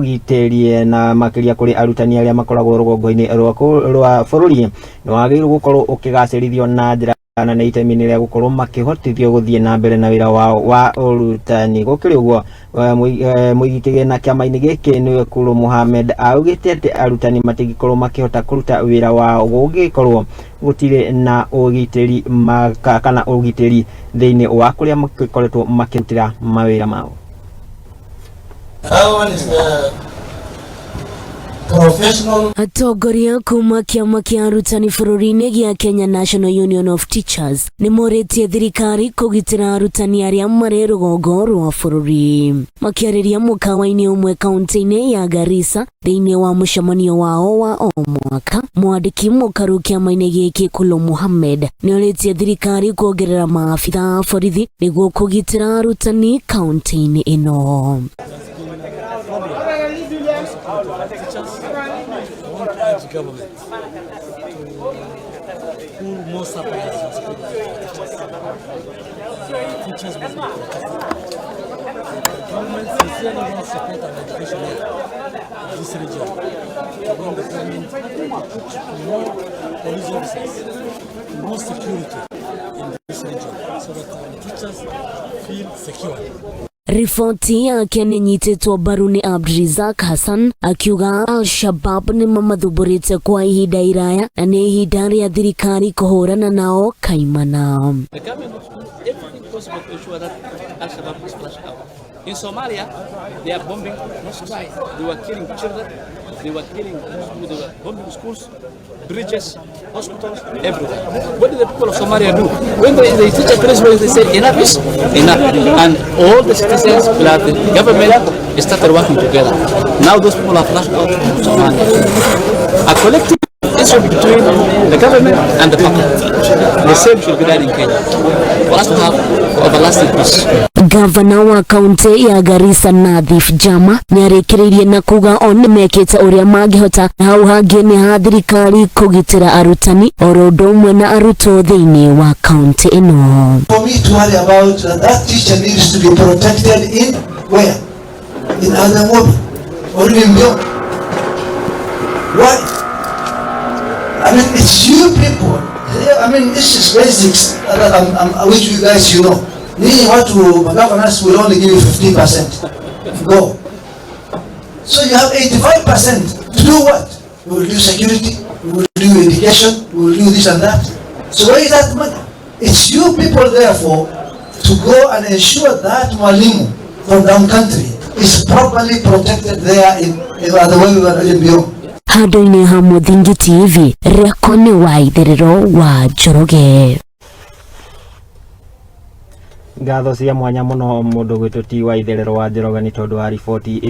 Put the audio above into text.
Ũgitĩri na makĩria kũrĩ arutani arĩa makoragwo rũgongo-inĩ rwa bũrũri nĩ wagĩrĩirwo gũkorwo ũkĩgacĩrithio na njĩra nene itemi-inĩ rĩa gũkorwo makĩhotithio gũthiĩ na mbere na wĩra wao wa ũrutani. Gũkĩrĩ ũguo, mũigi kĩgĩna kĩama-inĩ gĩkĩ nĩwe Kuro Mohamed augĩte atĩ arutani matingĩkorwo makĩhota kũruta wĩra wao gũngĩkorwo gũtirĩ na ũgitĩri kana ũgitĩri thĩinĩ wa kũrĩa makĩkoretwo makĩrutĩra mawĩra mao. That one is the professional. Atongoria kuma kĩama kĩa arutani bũrũri-inĩ gĩa Kenya National Union of Teachers nĩ morĩtie thirikari kũgitĩra arutani arĩa marĩ rũgongo rwa bũrũri. Makĩarĩria mũkawa-inĩ ũmwe kaunti-inĩ ya Garissa thĩinĩ wa mũcemanio wao wa o mwaka, mwandĩki mũkaru kĩama-inĩ gĩkĩ Kulo Mohammed nĩ orĩtie thirikari kuongerera maabitha a borithi nĩguo kũgitĩra arutani kaunti-inĩ ĩno. Government to pull more supplies and support teachers. Teachers must be protected. The government sincerely wants to support our education here in this region. We want the government to put more police officers, more security in this region so that our teachers feel secure. Riboti yake nĩnyitĩtwo mbaru nĩ Abdirizak Hassan akiuga Al-Shabab nĩ mamathumbũrĩte kwa ihinda iraya na nĩ ihinda rĩa thirikari kũhũrana nao kaimana. The government must do everything possible to ensure that Al-Shabaab is flushed out. In Somalia, they are bombing mosques, they were killing children, they were killing, they were bombing schools, bridges, hospitals, everywhere. What did the people of Somalia do? When they teach a place where they say enough is enough, and all the citizens plus the government started working together. Now those people are flushed out from Somalia. A collective issue between the government and the public. The same should be done in Kenya for us to have everlasting peace. Gavana wa kaunti ya Garissa Nathif Jama nĩarĩkĩrĩirie na kuga o nĩmekĩte ũrĩa mangĩhota na hau hangĩ nĩ ha thirikari kũgitĩra arutani oro ũndũ ũmwe na arutwo thĩinĩ wa kaunti ĩno. For me to worry about that, that teacher needs to be protected in where? In Adamobi or in Beyond. Why? I mean, it's you people. I mean, this is basics that which you guys you know. Ninyi watu governors will only give you 15%. Go. So you have 85% to do what? We will do security, we will do education, we will do this and that. So where is that money? It's you people therefore to go and ensure that mwalimu from down country is properly protected there in the way we were in beyond. Handũ-inĩ ha Mũthingi TV, rĩakwa nĩ wa itherero wa Njoroge. Ngatho cia mwanya mũno mũndũ gwĩtwo ti wa itherero wa Njoroge nĩ tondũ wa riboti.